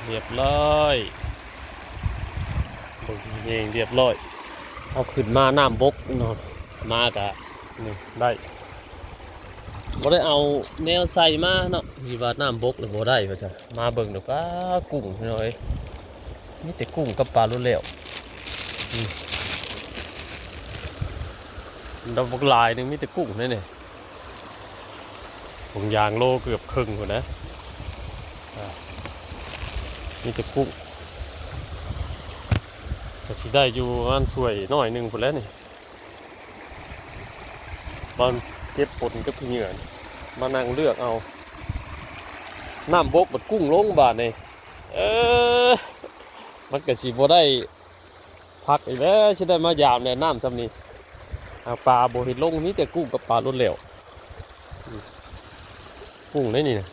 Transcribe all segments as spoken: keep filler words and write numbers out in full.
เรียบร้อย เบิ่งเองเรียบร้อย เอาขึ้นมาน้ำบกเนาะ มากะนี่ได้ บ่ได้เอาแนวใส่มาเนาะ มีว่าน้ำบกเลยบ่ได้ว่าซะ มาเบิ่งเด้อ ปลากุ้งพี่น้องเอ้ย มีแต่กุ้งกับปลาล้วนแล้ว อืม ดอกบักหลายหนึ่งมีแต่กุ้งเลยเนี่ย ถุงยางโลเกือบครึ่งพุ้นนะ อ่า มีแต่กุ้ง ก็สิได้อยู่ประมาณถ้วยน้อยหนึ่งพุ้นแหล้วนี่ ตอนเก็บปนกับขี้เหงื่อนี่ มานั่งเลือกเอา น้ำบกบัดกุ้งลงบาดนี่ เออ มันก็สิบ่ได้ พักอีกแล้ว สิได้มายามแน่น้ำส่ำนี้ หาปลาบ่เห็นลง มีแต่กุ้งกับปลาล้วนแล้ว อืม กุ้งได้นี่นะ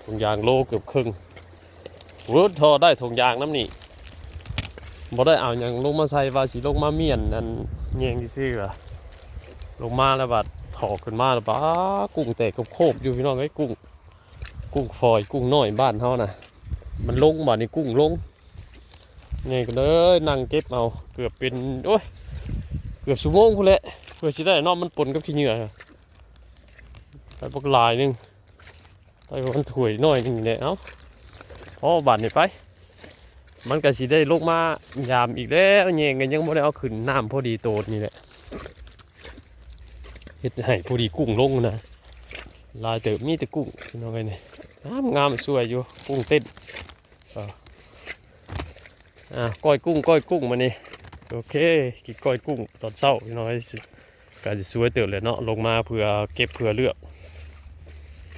ถุงยางโลเกือบครึ่ง โอ้ ทอได้ถุงยางนำนี่ บ่ได้เอาหยังลงมาใส่ ว่าสิลงมาเมี้ยนอันแยงซื่อๆ ล่ะ ลงมาแล้วบัดถอกขึ้นมาแล้ว ปลากุ้งแตกโคบๆอยู่พี่น้องเอ้ย กุ้ง กุ้งฝอย กุ้งน้อยบ้านเฮานะ มันลงบาดนี่ กุ้งลง ไงก็เลยนั่งเก็บเอา เกือบเป็น โอ้ย เกือบชั่วโมงพุ้นแหละ เพื่อสิได้เนาะ มันปนกับขี้เหงื่อ ได้บักหลายหนึ่ง ได้ประมาณถ้วยน้อยหนึ่งนี่แหละ เอ้า พอบาดนี่ไป มันก็สิได้ลงมายามอีกแล้ว แยงก็ยังบ่ได้เอาขึ้น น้ำพอดีโตดนี่แหละ เฮ็ดให้พอดีกุ้งลงนะ หลายเติบ มีแต่กุ้งพี่น้องเอ้ยนี่ งามๆ สวยอยู่ กุ้งเต้น อ่า อ่า ก้อยกุ้ง ก้อยกุ้งมานี่ โอเค กินก้อยกุ้งตอนเช้าพี่น้องเอ้ย ก็สิสวยเติบเลยเนาะ ลงมาเพื่อเก็บเพื่อเลือก